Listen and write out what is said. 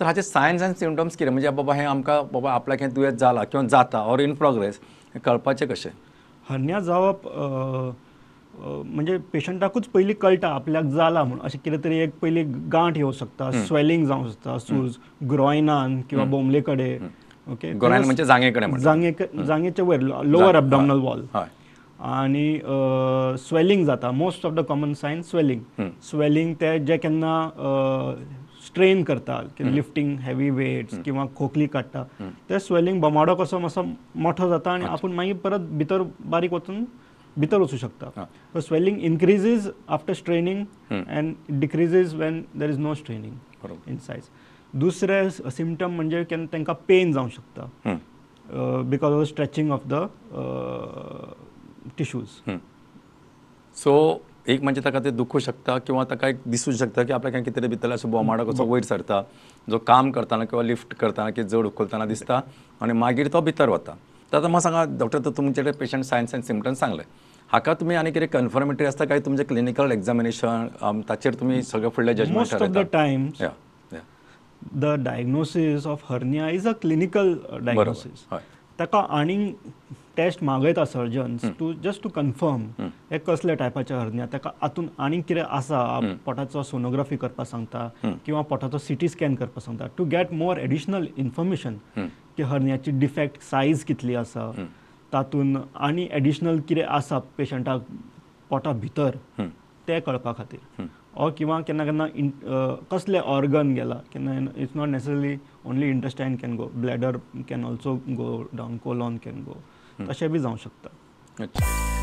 तर हाचे सायन्स आनी सिमटम्स कितें, म्हणजे बाबा हें आमकां बाबा आपल्याक हें दुयेंस जालां किंवा जाता ऑर इन प्रोग्रेस हें कळपाचें कशें? हर्निया जावप म्हणजे पेशंटाकूच पयलीं कळटा आपल्याक जाला म्हूण. अशें कितें तरी एक पयलीं गांठ येवं शकता, स्वेलिंग जावंक शकता, सूज ग्रॉयनान किंवा बोमले कडेन. ओके, ग्रॉयन म्हणजे जांगे कडेन, जांगे जांगेच्या वयर लोअर अबडॉमिनल वॉल. आनी स्वेलिंग जाता. Most of the common sign swelling. Swelling ते जे केन्ना स्ट्रेन करता, लिफ्टींग हेवी वेट्स किंवा खोकली काडटा, ते स्वेलिंग बोमाडो कसो मातसो मोठो जाता आनी आपूण मागीर परत भितर बारीक वचून भितर वचूं शकता. So swelling increases after straining and decreases when there is no straining in size. दुसरे सिमटम म्हणजे केन्ना तांकां पेन जावंक शकता because of stretching of the tissues. So एक म्हणजे ताका ते दुखू शकता किंवा ताका एक दिसूं शकता की आपल्याक कितें तरी भितरलें असो बोमाडो कसो वयर सरता, जो काम करतना किंवा लिफ्ट करतना की जड उखलतना दिसता आनी मागीर तो भितर वता. तर आतां म्हाका सांगा डॉक्टर, तर तुमचे कडेन पेशंट सायन्स आनी सिमटम्स सांगले, हाका तुमी आनी कितें कन्फर्मेटरी आसता काय तुमचें क्लिनिकल एग्जामिनेशन ताचेर तुमी सगळें फुडलें judgement? Most of the times the diagnosis of hernia is a clinical diagnosis. ताका आनीक टेस्ट मागयता surgeons to just to confirm हे कसल्या टायपाचे हर्निया, ताका आतून आनीक कितें आसा, पोटाचो सोनोग्राफी करपाक सांगता किंवा पोटाचो सिटी स्कॅन करपाक सांगता to get more additional information की हर्नियाची डिफेक्ट सायज कितली आसा, तातूंत आनी एडिशनल कितें आसा पेशंटाक पोटा भितर तें कळपा खातीर. ऑर किंवा केन्ना केन्ना कसले ऑर्गन गेला, केन्ना it's not necessarily only intestine can go, bladder can also go down, colon can go, तशें बी जावंक शकता.